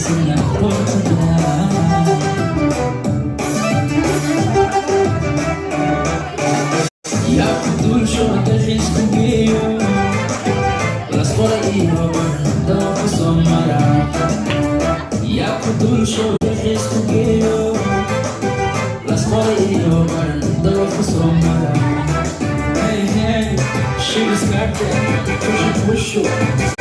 Hargeysana Puntland. Yaa ku duulsho dalxiis ku geeyo, Laasqoray iyo Badhan doon ku soo mara? Yaa ku duulsho dalxiis ku geeyo, Laasqoray iyo Badhan doon ku soo mara? Hey, hey, she is got that push, push.